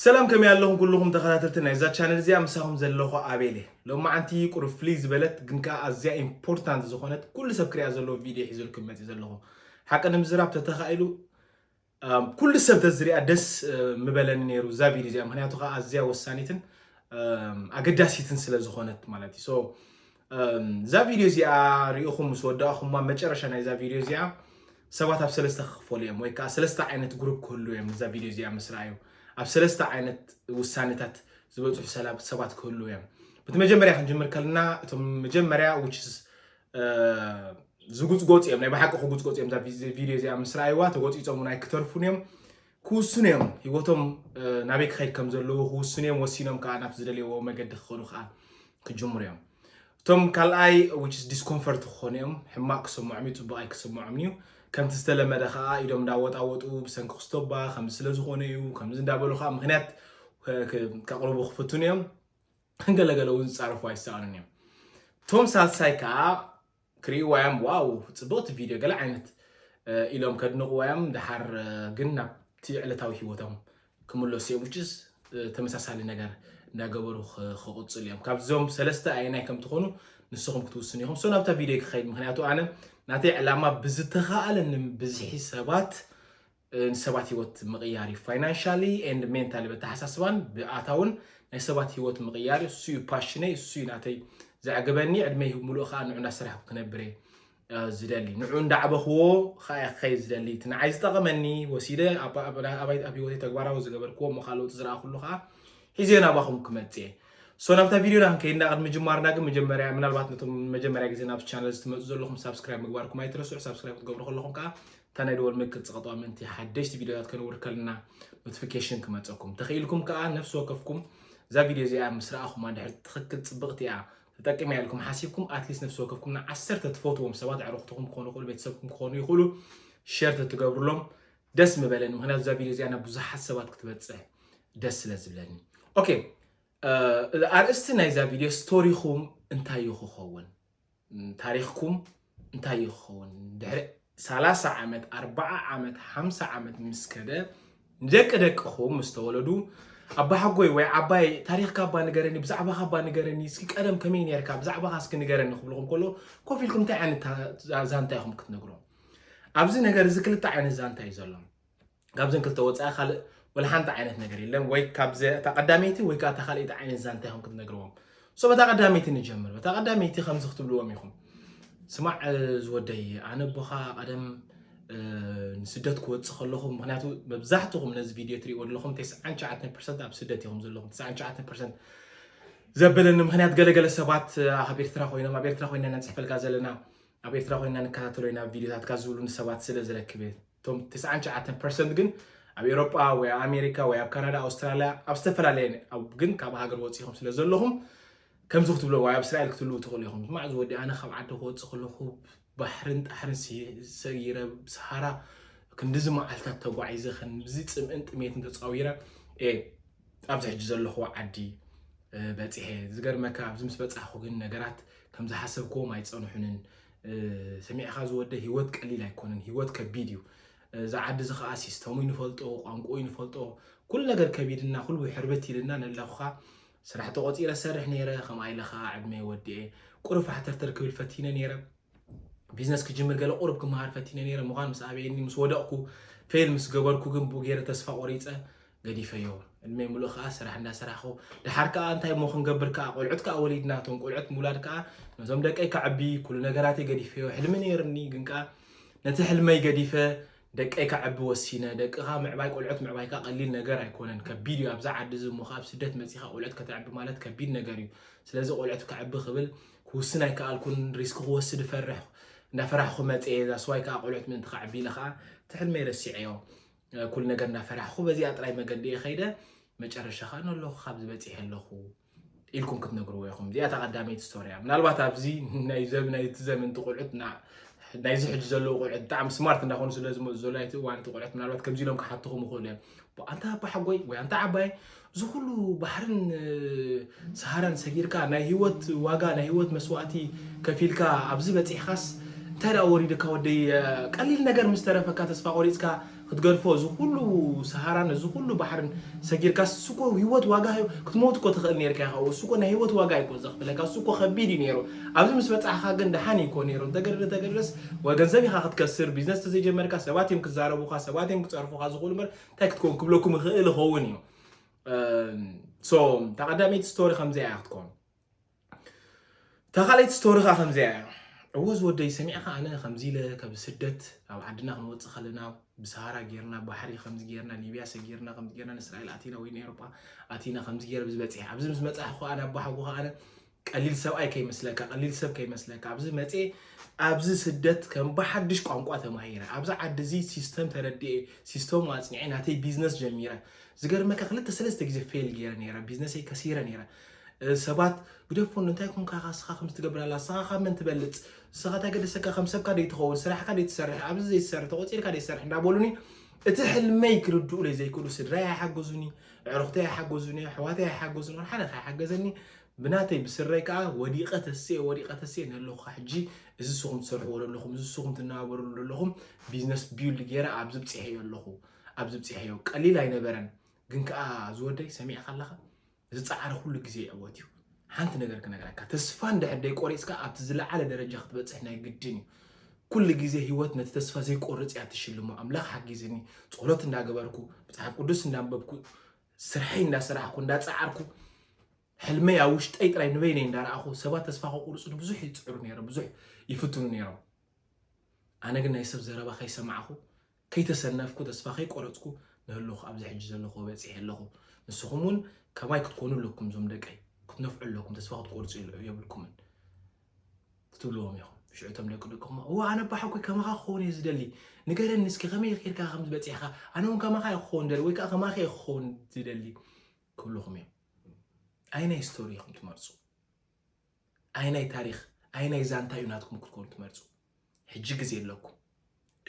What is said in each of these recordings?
ሰላም፣ ከመይ ኣለኹም ኩልኹም ተኸታተልቲ ናይዛ ቻነል እዚኣ? ምሳኹም ዘለኹ ኣቤል እየ። ሎማዓንቲ ቁሩብ ፍልይ ዝበለት ግን ከኣ ኣዝያ ኢምፖርታንት ዝኾነት ኩሉ ሰብ ክሪኣ ዘለዎ ቪድዮ ሒዘልኩም መፂእ ዘለኹ። ሓቂ ንምዝራብ ተተኻኢሉ፣ ኣም፣ ኩሉ ሰብ ተዝሪኣ ደስ፣ እ፣ ምበለኒ ነይሩ እዛ ቪድዮ እዚኣ፣ ምኽንያቱ ከኣ ኣዝያ ወሳኒትን፣ ኣም፣ ኣገዳሲትን ስለ ዝኾነት ማለት እዩ። So፣ እም፣ እዛ ቪድዮ እዚኣ ሪኢኹም ምስ ወዳእኹማ፣ መጨረሻ ናይዛ ቪድዮ እዚኣ ሰባት ኣብ ሰለስተ ክኽፈሉ እዮም፣ ወይ ከኣ ሰለስተ ዓይነት ግሩፕ ክህሉ እዮም። እዛ ቪድዮ እዚኣ ምስ ረኣዩ፣ ኣብ ሰለስተ ዓይነት ውሳኔታት ዝበጽሑ ሰላ-፣ ሰባት ክህሉ እዮም። በቲ መጀመርያ ክንጅምር ከለና፣ እቶም መጀመርያ፣ which is፣ እ፣ ዝጉጽጎጽ እዮም፣ ናይ ብሓቂ ክጉጽጎጽ እዮም። እዛ ቪ-፣ ቪድዮ እዚኣ ምስ ረኣይዋ፣ ተጎጺጾም እውን ኣይክተርፉን እዮም። ክውስኑ እዮም፣ ህይወቶም፣ እ፣ ናበይ ክኸይድ ከም ዘለዎ ክውስኑ እዮም። ወሲኖም ከኣ ናብ ዝደልይዎ መገዲ ክኸዱ ከኣ ክጅምሩ እዮም። እቶም ካልኣይ፣ which is discomfort ክኾኑ እዮም። ሕማቕ ክሰምዖም እዩ፣ ጽቡቕ ኣይክሰምዖምን እዩ። ከምቲ ዝተለመደ ከኣ ኢዶም እንዳወጣወጡ፣ ብሰንኪ ክስቶባ ከምዚ ስለ ዝኾነ እዩ፣ ከምዚ እንዳበሉ ከኣ ምኽንያት፣ እ፣ ክ-፣ ከቕርቡ ክፍትኑ እዮም። ገለገለ እውን ዝጻረፉ ኣይሰኣኑን እዮም። እቶም ሳልሳይ ከኣ ክርእይዋ እዮም፣ ዋው፣ ጽብቕቲ ቪድዮ፣ ገለ ዓይነት፣ እ፣ ኢሎም ከድንቕዋ እዮም። ደሓር፣ እ፣ ግን ናብቲ ዕለታዊ ህይወቶም ክምለሱ እዮም፣ which is፣ እ፣ ተመሳሳሊ ነገር እንዳገበሩ ኽ-፣ ክቕጽሉ እዮም። ካብዞም ሰለስተ ኣየናይ ከም ትኾኑ ንስኹም ክትውስኑ ኢኹም። So፣ ናብታ ቪድዮ ክኸይድ፣ ምኽንያቱ ኣነ ናተይ ዕላማ ብዝተኻእለኒ ብዝሒ ሰባት፣ እ፣ ንሰባት ህይወት ምቕያር እዩ። ፋይናንሻሊ ኤንድ ሜንታሊ፣ በተሓሳስባን ብኣታውን ናይ ሰባት ህይወት ምቕያር እዩ። እሱ እዩ ፓሽነይ፣ እሱ እዩ ናተይ ዘዕግበኒ። ዕድመይ ሙሉእ ከኣ ንዑ እንዳሰራሕኩ ክነብር እየ፣ እ፣ ዝደሊ። ንዑ እንዳዕበኽዎ ከኣ እየ ክኸይድ ዝደሊ። እቲ ንዓይ ዝጠቐመኒ ወሲደ ኣብ፣ ኣብ፣ ኣብ፣ ኣብ ህይወተይ ተግባራዊ ዝገበርክዎ፣ እሞ ከኣ ለውጢ ዝረኣኹሉ ከኣ ሒዘዮ ናባኹም ክመጽእ እየ። So፣ ናብታ ቪድዮና ክንከይድ፣ እንዳ ቅድሚ ምጅማርና ግን መጀመርያ፣ ምናልባት ነቶም መጀመርያ ግዜ ናብዚ ቻነል እዚ ትመጹ ዘለኹም፣ ሳብስክራይብ ምግባርኩም ኣይትረስዑ። ሳብስክራይብ ክትገብሩ ከለኹም ከኣ እታ ናይ ደወል ምልክት ጽቐጥዋ፣ ምእንቲ ሓደሽቲ ቪድዮታት ከነውርድ ከለና ኖቲፊኬሽን ክመጸኩም። ተኽኢልኩም ከኣ ነፍሲ ወከፍኩም እዛ ቪድዮ እዚኣ ምስ ረኣኹማ፣ ድሕሪ ትኽክል ጽብቕቲ እያ፣ ተጠቂመያ ኢልኩም ሓሲብኩም፣ ኣትሊስት ነፍሲ ወከፍኩም ንዓሰርተ ትፈትዎም ሰባት፣ ኣዕሩኽትኹም ክኾኑ ይኽእሉ፣ ቤተሰብኩም ክኾኑ ይኽእሉ፣ ሸር ተትገብሩሎም ደስ ምበለኒ። ምኽንያቱ እዛ ቪድዮ እዚኣ ናብ ብዙሓት ሰባት ክትበጽሕ ደስ ስለ ዝብለኒ። ኦኬ፣ እ፣ ኣርእስቲ ናይዛ ቪድዮ፣ ስቶሪኹም እንታይ እዩ ክኸውን? ም፣ ታሪኽኩም እንታይ እዩ ክኸውን? ድሕሪ ሰላሳ ዓመት፣ ኣርብዓ ዓመት፣ ሓምሳ ዓመት ምስ ከደ፣ ንደቂ ደቅኹም ምስ ተወለዱ፣ ኣባሓጎይ ወይ ዓባይ፣ ታሪኽካ እባ ንገረኒ፣ ብዛዕባኻ እባ ንገረኒ፣ እስኪ ቀደም ከመይ ኔርካ፣ ብዛዕባኻ እስኪ ንገረኒ ክብልኹም ከሎ፣ ኮፍ ኢልኩም እንታይ ዓይነት ታ-፣ ዛ-፣ ዛንታ ኢኹም ክትነግሮም? ኣብዚ ነገር እዚ ክልተ ዓይነት ዛንታ እዩ ዘሎ። ካብዘን ክልተ ወጻኢ ካልእ ወላ ሓንቲ ዓይነት ነገር የለን። ወይ ካብዚ እታ ቀዳመይቲ ወይ ከኣ እታ ካልኣይቲ ዓይነት ዛንታ ኢኹም ክትነግርዎም። So፣ በታ ቀዳመይቲ ንጀምር። በታ ቀዳመይቲ ከምዚ ክትብልዎም ኢኹም። ስማዕ፣ እ፣ ዝወደይ፣ ኣነ ኣቦኻ ቀደም፣ እ፣ ንስደት ክወጽእ ከለኹ፣ ምኽንያቱ መብዛሕትኹም ነዚ ቪድዮ ትርእይዎ ኣለኹም፣ ተስዓን ትሽዓተን ፐርሰንት ኣብ ስደት ኢኹም ዘለኹም። ተስዓን ትሽዓተን ፐርሰንት ዘበለኒ ምኽንያት፣ ገለገለ ሰባት፣ እ፣ ኣብ ኤርትራ ኮይኖም፣ ኣብ ኤርትራ ኮይና ኢና ንጽሕፈልካ ዘለና፣ ኣብ ኤርትራ ኮይና ንከታተሎ ኢና ቪድዮታትካ ዝብሉኒ ሰባት ስለ ዝረክብ እየ። እቶም ተስዓን ትሽዓተን ፐርሰንት ግን ኣብ ኤውሮጳ ወይ ኣብ ኣሜሪካ ወይ ኣብ ካናዳ፣ ኣውስትራልያ፣ ኣብ ዝተፈላለየ፣ ኣብ፣ ግን ካብ ሃገር ወጺኹም ስለ ዘለኹም፣ ከምዚ ክትብሉ ወይ ኣብ እስራኤል ክትህልዉ ትኽእሉ ኢኹም። ስማዕ ዝወዲ፣ ኣነ ካብ ዓዲ ክወጽእ ከለኹ ባሕርን ጣሕርን ሲ-፣ ሰጊረ፣ ብሰሃራ ክንድዚ መዓልታት ተጓዒዘ፣ ክንድዚ ጽምእን ጥሜትን ተጻዊረ እየ ኣብዚ ሕጂ ዘለኹዎ ዓዲ፣ እ፣ በጺሐ። ዝገርመካ፣ ኣብዚ ምስ በጻሕኩ ግን ነገራት ከም ዝሓሰብክዎም ኣይጸንሑንን። እ፣ ሰሚዕኻ ዝወደ፣ ህይወት ቀሊል ኣይኮነን፣ ህይወት ከቢድ እዩ። እ፣ እዚ ዓዲ እዚ ኸኣ ሲስተሙ ይንፈልጦ፣ ቋንቋኡ ይንፈልጦ፣ ኩሉ ነገር ከቢድና፣ ኩሉ ሕርብት ኢልና ነላኹኻ ስራሕ ተቖጺረ ሰርሕ ነይረ፣ ከምኣ ኢለ ኸኣ ዕድመይ ወዲኤ፣ ቁሩብ ፋሕተርተር ክብል ፈቲነ ነይረ። ቢዝነስ ክጅምር ገለ ቁሩብ ክመሃር ፈቲነ ነይረ። ምዃን ምስ ኣበየኒ፣ ምስ ወደቕኩ፣ ፌል ምስ ገበርኩ ግን ብኡ ገይረ ተስፋ ቆሪጸ፣ ገዲፈዮ። ዕድመይ ሙሉእ ከኣ ስራሕ እንዳሰራሕኩ፣ ደሓር ከኣ እንታይ እሞ ክንገብር ከኣ፣ ቆልዑት ከኣ ወሊድና፣ እቶም ቆልዑት ምውላድ ከኣ ነዞም ደቀይ ከዕቢ፣ ኩሉ ነገራተይ ገዲፈዮ። ሕልሚ ነይርኒ፣ ግን ከኣ ነቲ ሕልመይ ገዲፈ፣ ደቀይ ከዕቢ ወሲነ። ደቅኻ ምዕባይ፣ ቆልዑት ምዕባይ ከኣ ቀሊል ነገር ኣይኮነን፣ ከቢድ እዩ። ኣብዛ ዓዲ እዚ እሞ ከኣ ኣብ ስደት መጺኻ ቆልዑት ከተዕቢ ማለት ከቢድ ነገር እዩ። ስለዚ ቆልዑት ከዕቢ ክብል ክውስን ኣይከኣልኩን፣ ሪስክ ክወስድ እፈርሕ፣ እንዳፈራሕኩ መጽየ። ዛስዋይ ከኣ ቆልዑት ምእንቲ ከዕቢ ኢለ ከኣ እቲ ሕልመይ ረሲዐዮ። እ፣ ኩሉ ነገር እንዳፈራሕኩ በዚኣ ጥራይ መገዲ እየ ከይደ። መጨረሻ ከኣ ነለኹ፣ ካብዚ በጺሐ ኣለኹ ኢልኩም ክትነግርዎ ኢኹም። እዚኣ እታ ቀዳመይቲ ስቶሪ እያ። ምናልባት ኣብዚ ናይ ዘብ-፣ ናይቲ ዘመንቲ ቆልዑት ና-፣ ናይዚ ሕጂ ዘለዉ ቆልዑት ብጣዕሚ ስማርት እንዳኾኑ ስለ ዝመጹ ዘለዉ፣ ናይቲ እዋን እቲ ቆልዑት ምናልባት ከምዚ ኢሎም ክሓትኹም ይኽእሉ እዮም። ኣንታ ኣባ ሓጎይ ወይ ኣንታ ዓባይ፣ እዚ ኩሉ ባሕርን፣ እ፣ ሰሃራን ሰጊርካ፣ ናይ ህይወት ዋጋ፣ ናይ ህይወት መስዋእቲ ከፊልካ ኣብዚ በጺሕካስ፣ እንታይ ደኣ ወሪዱካ ወደይ? እ፣ ቀሊል ነገር ምስ ተረፈካ፣ ተስፋ ቆሪጽካ፣ ክትገድፎ፣ እዚ ኩሉ ሰሃራን እዚ ኩሉ ባሕርን ሰጊርካ፣ እሱ እኮ ህይወት ዋጋ እዩ። ክትሞት እኮ ትኽእል ነርካ ኢኻ። እሱ እኮ ናይ ህይወት ዋጋ እዩ እኮ ዘኽፍለካ። እሱ እኮ ከቢድ እዩ ነይሩ። ኣብዚ ምስ በጻሕኻ ግን ደሓን እዩ እኮ ነይሩ። እንተገደደ ተገደደስ፣ ወይ ገንዘብ ኢኻ ክትከስር፣ ቢዝነስ ተዘይጀመርካ ሰባት እዮም ክዛረቡኻ፣ ሰባት እዮም ክጸርፉኻ ዝኽእሉ እምበር እንታይ ክትከውን ክብለኩም ይኽእል ይኸውን እዩ። ሶ ተቐዳመይቲ ስቶሪ ከምዚኣ እያ ክትከውን። እታ ካልኣይቲ ስቶሪ ኸዓ ከምዚኣ እያ። እወ ዝወደይ ሰሚዕኻ ኣነ ከምዚ ኢለ ካብ ስደት ኣብ ዓድና ክንወፅእ ከለና ብሰሃራ ጌርና ባሕሪ ከምዚ ጌርና ሊብያ ሰጊርና ከምዚ ጌርና ንእስራኤል ኣቲና ወይ ንኤሮጳ ኣቲና ከምዚ ጌረ ብዝበፅሐ ኣብዚ ምስ መፃእኹ ኣነ ኣቦሓጎ ኸዓ ኣነ ቀሊል ሰብኣይ ከይመስለካ ቀሊል ሰብ ከይመስለካ ኣብዚ መፅኤ ኣብዚ ስደት ከም ብሓድሽ ቋንቋ ተማሂረ ኣብዚ ዓዲ እዚ ሲስተም ተረዲኤ ሲስተም ኣፅኒዐ ናተይ ቢዝነስ ጀሚረ ዝገርመካ ክልተ ሰለስተ ግዜ ፌል ጌረ ነይረ ቢዝነሰይ ከሲረ ነይረ ሰባት ግደፎ እንታይ ኮንካ ስኻ ከም ትገብር ኣላ ስኻ ካብ መን ትበልፅ ስኻ እንታይ ገደሰካ ከም ሰብካ ደይትኸውን ስራሕካ ደይትሰርሕ ኣብዚ ዘይትሰርሕ ተቆፂርካ ደይትሰርሕ እንዳበሉኒ እቲ ሕልመይ ክርድኡለይ ዘይክእሉ ስድራይ ኣይሓገዙኒ ኣዕሩኽተይ ኣይሓገዙኒ ኣሕዋተይ ኣይሓገዙኒ ወላ ሓደ ኣይሓገዘኒ ብናተይ ብስረይ ከዓ ወዲቐ ተስኤ ወዲቐ ተስኤ ነለኹካ ሕጂ እዚ ስኹም ትሰርሕዎ ዘለኹም እዚ ስኹም ትነባበርሉ ዘለኹም ቢዝነስ ቢውልድ ገይረ ኣብዚ ብፅሐዮ ኣለኹ ኣብዚ ብፅሐዮ ቀሊል ኣይነበረን ግን ከዓ ዝወደይ ሰሚዕካ ኣለኻ እዚ ፃዕሪ ኩሉ ግዜ ይዕወት እዩ ሓንቲ ነገር ክነግረካ ተስፋ እንድሕር ደይቆሪፅካ ኣብቲ ዝለዓለ ደረጃ ክትበፅሕ ናይ ግድን እዩ ኩሉ ግዜ ህይወት ነቲ ተስፋ ዘይቆርፅ እያ ትሽልሞ ኣምላኽ ሓጊዝኒ ፀሎት እንዳገበርኩ መፅሓፍ ቅዱስ እንዳንበብኩ ስርሐይ እንዳሰራሕኩ እንዳፀዓርኩ ሕልመይ ኣብ ውሽጠይ ጥራይ ንበይነይ እንዳረኣኹ ሰባት ተስፋ ከቁርፁ ብዙሕ ይፅዕሩ ነይረ ብዙሕ ይፍትኑ ነይሮም ኣነ ግን ናይ ሰብ ዘረባ ከይሰማዕኹ ከይተሰነፍኩ ተስፋ ከይቆረፅኩ ንህልኹ ኣብዚ ሕጂ ዘለኹ በፂሐ ኣለኹ ንስኹም እውን ከማይ ክትኮኑ ኣለኩም ዞም ደቀይ ክትነፍዑ ኣለኩም ተስፋ ክትቆርፁ የብልኩምን ክትብልዎም ኢኹም ሽዑ እቶም ደቂ ደቅኹም እዋ ኣነ ባሓኮይ ከማኻ ክኸውን እየ ዝደሊ ንገረኒ እስኪ ከመይ ጌርካ ከም ዝበፂሕካ ኣነ እውን ከማኻ እየ ክኸውን ደሊ ወይ ከዓ ከማኻ እየ ክኸውን ዝደሊ ክብልኹም እዮም ኣይናይ ስቶሪ ኢኹም ትመርፁ ኣይናይ ታሪኽ ኣይናይ ዛንታ እዩ ናትኩም ክትኮኑ ትመርፁ ሕጂ ግዜ ኣለኩም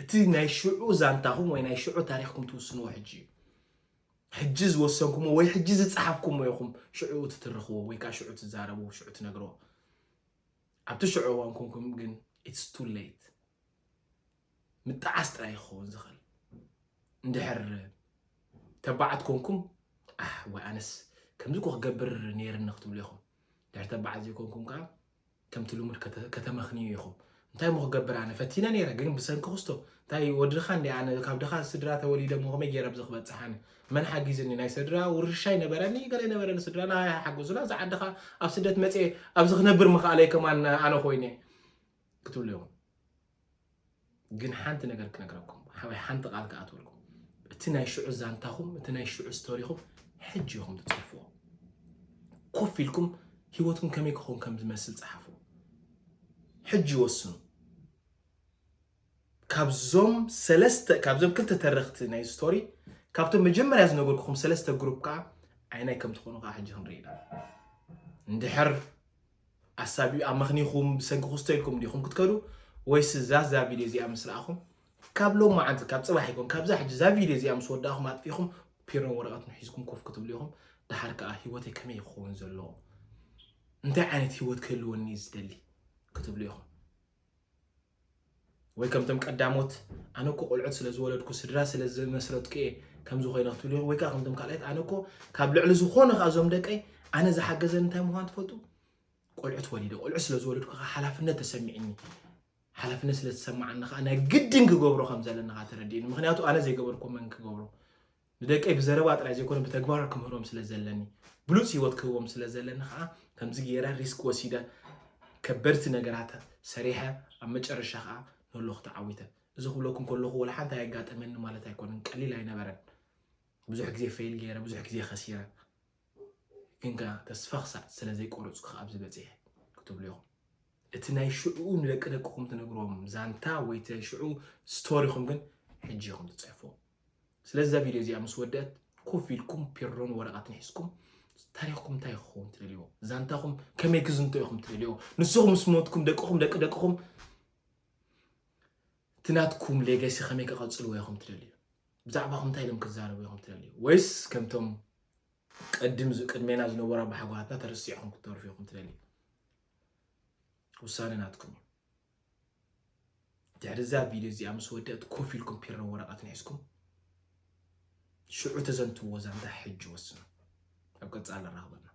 እቲ ናይ ሽዑ ዛንታኹም ወይ ናይ ሽዑ ታሪኽኩም ትውስንዎ ሕጂ እዩ ሕጂ ዝወሰንኩሞ ወይ ሕጂ ዝፀሓፍኩሞ ኢኹም ሽዑ ትትርኽዎ ወይ ከዓ ሽዑ ትዛረቡ ሽዑ ትነግርዎ ኣብቲ ሽዑ እዋን ኮንኩም ግን it's too late ምጣዓስ ጥራይ ክኸውን ዝኽእል እንድሕር ተባዓት ኮንኩም ኣህ ወይ ኣነስ ከምዚ ኮ ክገብር ነይርኒ ክትብሉ ኢኹም ድሕር ተባዓት ዘይኮንኩም ከዓ ከምቲ ልሙድ ከተመኽንዩ ኢኹም እንታይ ሞ ክገብር ኣነ ፈቲነ ነይረ ግን ብሰንኪ ክስቶ እንታይ ወድኻ እንዲ ኣነ ካብ ድኻ ስድራ ተወሊደ ሞ ከመይ ገይረ ኣብዚ ክበፅሕ ኣነ መን ሓጊዝኒ ናይ ስድራ ውርሻ ይነበረኒ ገለ ነበረኒ ስድራና ሓገዙና እዚ ዓድኻ ኣብ ስደት መፅኤ ኣብዚ ክነብር ምኽኣለይ ከማን ኣነ ኮይነ ክትብሉ ኢኹም ግን ሓንቲ ነገር ክነግረኩም ሓንቲ ቃል ክኣትወልኩም እቲ ናይ ሽዑ ዛንታኹም እቲ ናይ ሽዑ ስቶሪኹም ሕጂ ኢኹም ትፅሕፍዎ ኮፍ ኢልኩም ህይወትኩም ከመይ ክኸውን ከም ዝመስል ፀሓፍዎ ሕጂ ይወስኑ ካብዞም ሰለስተ ካብዞም ክልተ ተረኽቲ ናይ ስቶሪ ካብቶም መጀመርያ ዝነገርኩኹም ሰለስተ ግሩፕ ከዓ ኣይናይ ከም ትኾኑ ከዓ ሕጂ ክንርኢ ኢና እንድሕር ኣሳቢኡ ኣመኽኒኹም ብሰንኪ ክስቶ ኢልኩም ዲኹም ክትከዱ ወይስ እዛ እዛ ቪድዮ እዚኣ ምስ ረኣኹም ካብ ሎም መዓልቲ ካብ ፅባሕ ይኮን ካብዛ ሕጂ እዛ ቪድዮ እዚኣ ምስ ወዳእኹም ኣጥፊኹም ፒሮን ወረቐትን ሒዝኩም ኮፍ ክትብሉ ኢኹም ደሓር ከዓ ህይወተይ ከመይ ክኸውን ዘለዎ እንታይ ዓይነት ህይወት ክህልወኒ ዝደሊ ክትብሉ ኢኹም ወይ ከምቶም ቀዳሞት ኣነ እኮ ቆልዑት ስለ ዝወለድኩ ስድራ ስለ ዝመስረትኩ እየ ከምዚ ኮይነ ክትብሉ ኢኹም ወይ ከዓ ከምቶም ካልኣት ኣነ እኮ ካብ ልዕሊ ዝኾነ ከዓ እዞም ደቀይ ኣነ ዝሓገዘ እንታይ ምዃን ትፈልጡ ቆልዑት ወሊደ ቆልዑት ስለ ዝወለድኩ ከዓ ሓላፍነት ተሰሚዕኒ ሓላፍነት ስለ ዝሰማዓኒ ከዓ ናይ ግድን ክገብሮ ከም ዘለኒ ከዓ ተረዲእኒ ምክንያቱ ኣነ ዘይገበርኩ መን ክገብሮ ንደቀይ ብዘረባ ጥራይ ዘይኮነ ብተግባር ክምህሮም ስለ ዘለኒ ብሉፅ ህይወት ክህቦም ስለ ዘለኒ ከዓ ከምዚ ገይረ ሪስክ ወሲደ ከበድቲ ነገራት ሰሪሐ ኣብ መጨረሻ ከዓ ነሎኹ ተዓዊተ እዚ ክብለኩም ከለኹ ወላ ሓንቲ ኣየጋጠመኒ ማለት ኣይኮነን ቀሊል ኣይነበረን ብዙሕ ግዜ ፌል ገይረ ብዙሕ ግዜ ከሲረ ግን ከዓ ተስፋ ክሳዕ ስለ ዘይቆረፅኩ ከዓ ኣብዚ በፂሐ ክትብሉ ኢኹም እቲ ናይ ሽዑ ንደቂ ደቅኹም ትነግርዎም ዛንታ ወይ እቲ ሽዑ ስቶሪኹም ግን ሕጂ ኢኹም ትፅሕፍዎ ስለዚ እዛ ቪድዮ እዚኣ ምስ ወደአት ኮፍ ኢልኩም ፒሮን ወረቐትን ሒዝኩም ታሪኽኩም እንታይ ክኸውን ትደልይዎ ዛንታኹም ከመይ ክዝንቶ ኢኹም ትደልይዎ ንስኹም ምስ ሞትኩም ደቅኹም ደቂ ደቅኹም እቲ ናትኩም ሌገሲ ከመይ ክቐፅልዎ ኢኹም ትደልዩ ብዛዕባኹም እንታይ ኢሎም ክዛረቡ ኢኹም ትደልዩ ወይስ ከምቶም ቅድም ቅድሜና ዝነበሩ ኣባሓጎታትና ተረሲዕኹም ክትተርፉ ኢኹም ትደልዩ ውሳነ ናትኩም እዩ ድሕሪ እዛ ቪድዮ እዚኣ ምስ ወደአት ኮፍ ኢልኩም ፒሮ ወረቐት ንሒዝኩም ሽዑ ተዘንትዎ ዛንታ ሕጂ ወስኑ። ኣብ ቀጻሊ ራኽበና።